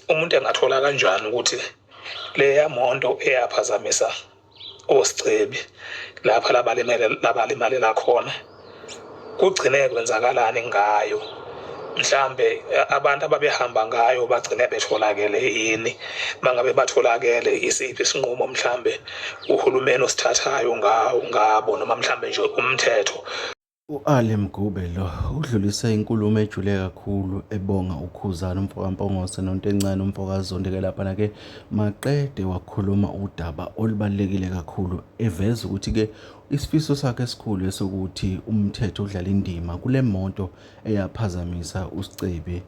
Umuntu engathola kanjani ukuthi leya monto eyaphazamisa oSicebi lapha labalimele labalimalela khona kugcine kwenzakalani ngayo mhlambe abantu ababehamba ngayo bagcine betholakele yini mangabe batholakele isiphi isinqumo mhlambe uhulumeni osithathayo ngawo ngabo noma mhlambe nje umthetho. U-Ali Mgube lo udlulise inkulumo ejule kakhulu ebonga uKhuzani umfokaMpongose noNtencane umfokaZondi ke laphana ke maqede wakhuluma udaba olubalulekile kakhulu eveza ukuthi ke isifiso sakhe esikhulu esokuthi umthetho udlala indima kule moto eyaphazamisa uSicebi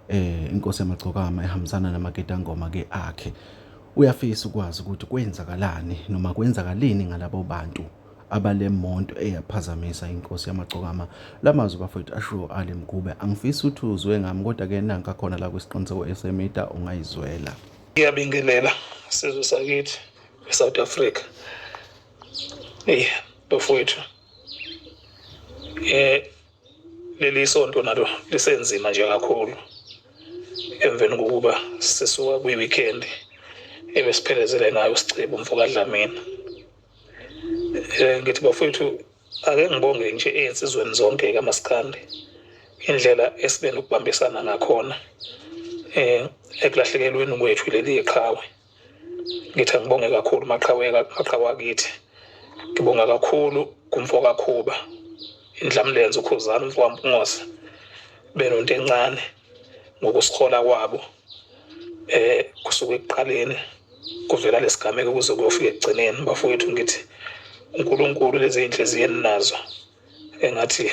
eh inkosi yamagcokama ehambisana namaketangoma ke akhe uyafisa ukwazi ukuthi kwenzakalani noma kwenzakalini ngalabo bantu abale monto eyaphazamisa inkosi yamagcokama. La mazwi bafowethu ashiwo Ali Mgube. Angifisi ukuthi uzwe ngami kodwa ke nanka khona la kwisiqiniseko esemida ungayizwela. Ngiyabingelela sizwe sakithi eSouth Africa. Eyi bafowethu. Eh leli sonto nalo lisenzima nje kakhulu emveni kokuba sisuka kwi-weekend ebesiphelezele ngayo uSicebi umfo kaDlamini. Ngithi bafowethu ake ngibonge nje ey'nsizweni zonke kamaskandi indlela esibe nokubambisana ngakhona ekulahlekelweni kwethu leli qhawe. Ngithi angibonge kakhulu maqhawe maqhawe akithi. Ngibonga kakhulu kumfo kaKhuba, Indlamlenze, uKhuzani, umfo kaMpungose benoNtencane ngokusihola kwabo kusuka ekuqaleni kuvela lesigameko kuze kuyofika ekugcineni. Bafowethu ngithi uNkulunkulu lezi iy'nhliziyo eninazo engathi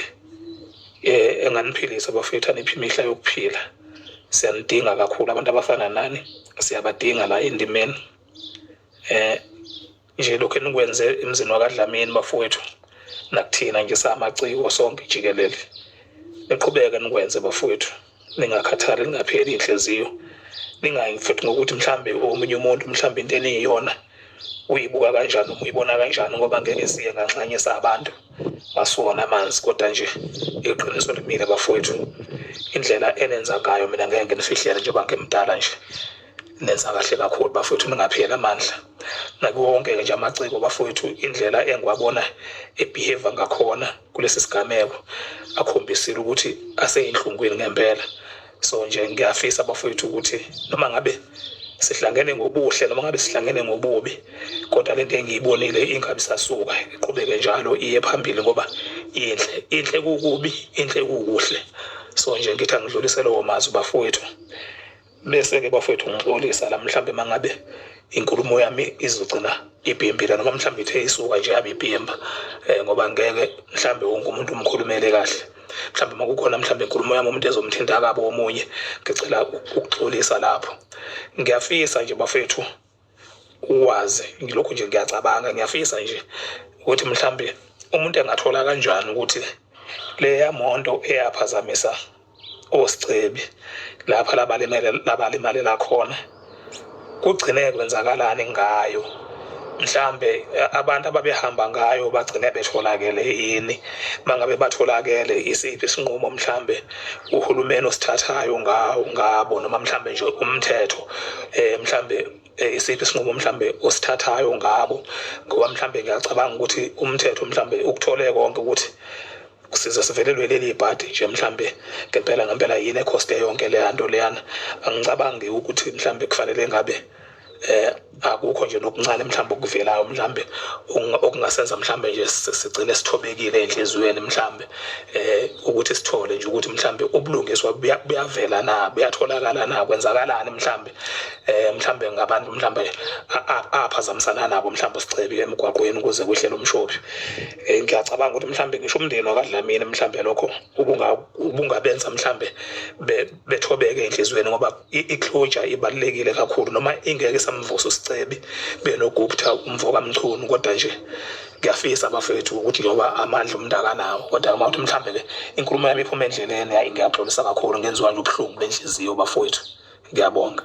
enganiphilisa bafowethu aniphe imihla yokuphila. Siyanidinga kakhulu abantu abafana nani, siyabadinga la endimeni. Nje lokhu enikwenze emzini wakaDlamini bafowethu nakuthina nje samaciko sonke jikelele, niqhubeke nikwenze bafowethu, ningakhathali, ningapheli inhliziyo, ningayi futhi ngokuthi mhlambe omunye umuntu mhlambe into eniyiyona uyibuka kanjani noma uyibona kanjani ngoba ngeke siye nganxanye sabantu asiwona amanzi kodwa nje iqiniso limile bafowethu. Indlela enenza ngayo mina ngeke nginifihlele njengoba ngimdala nje, nenza kahle kakhulu bafowethu, ningapheli amandla. Nakuwo wonke-ke nje amaciko bafowethu, indlela engiwabona ebehave ngakhona kulesi sigameko akhombisile ukuthi aseyinhlungwini ngempela. So nje ngiyafisa bafowethu ukuthi noma ngabe sihlangene ngobuhle noma ngabe sihlangene ngobubi kodwa lento engiyibonile ingabi sasuka iqhubeke njalo iye phambili ngoba inhle, inhle kukubi, inhle kukuhle. So nje ngithi angidlulise lowo mazwi bafowethu. Bese-ke bafowethu ngixolisa la mhlambe mangabe inkulumo yami izogcina ibhimbile noma mhlambe ithe isuka nje yabe ibhimba ngoba ngeke mhlambe wonke umuntu umkhulumele kahle. Mhlambe uma kukhona mhlambe inkulumo yami umuntu ezomthinta kabi omunye, ngicela ukuxolisa lapho. Ngiyafisa nje bafethu ukwazi, ngilokhu nje ngiyacabanga, ngiyafisa nje ukuthi mhlambe umuntu engathola kanjani ukuthi leya monto eyaphazamisa oSicebi lapha labalimele labalimalela khona kugcine kwenzakalani ngayo mhlambe abantu ababehamba ngayo bagcine betholakele yini mangabe batholakele isiphi isinqumo mhlambe uhulumeni osithathayo ngawo ngabo noma mhlambe nje umthetho mhlambe isiphi isinqumo mhlambe osithathayo ngabo ngoba mhlambe ngiyacabanga ukuthi umthetho mhlambe ukuthole konke ukuthi size sivelelwe leli bhadi nje mhlambe ngempela ngempela yini ekhoste yonke leya nto leyana. Angicabangi ukuthi mhlambe kufanele ngabe akukho nje nokuncane mhlambe okuvelayo mhlambe okungasenza mhlambe nje sigcine sithobekile enhliziyweni mhlambe ukuthi sithole nje ukuthi mhlambe ubulungiswa buyavela na, buyatholakala na, kwenzakalani mhlambe mhlambe ngabantu mhlambe aphazamisana nabo mhlambe uSicebi emgwaqweni ukuze kuhle lo mshophi. Ngiyacabanga ukuthi mhlambe ngisho umndeni wakaDlamini mhlambe lokho ubungabenza mhlambe bethobeke enhliziyweni ngoba i-closure ibalulekile kakhulu noma ingeke isamvusa uSicebi benoGupta umfo kaMchunu kodwa nje ngiyafisa bafethu ukuthi njengoba amandla umuntu akanawo kodwa uma uthi mhlambe-ke inkulumo yami iphuma endleleni, hhayi ngiyaxolisa kakhulu ngenziwa nje ubuhlungu benhliziyo bafowethu. Ngiyabonga.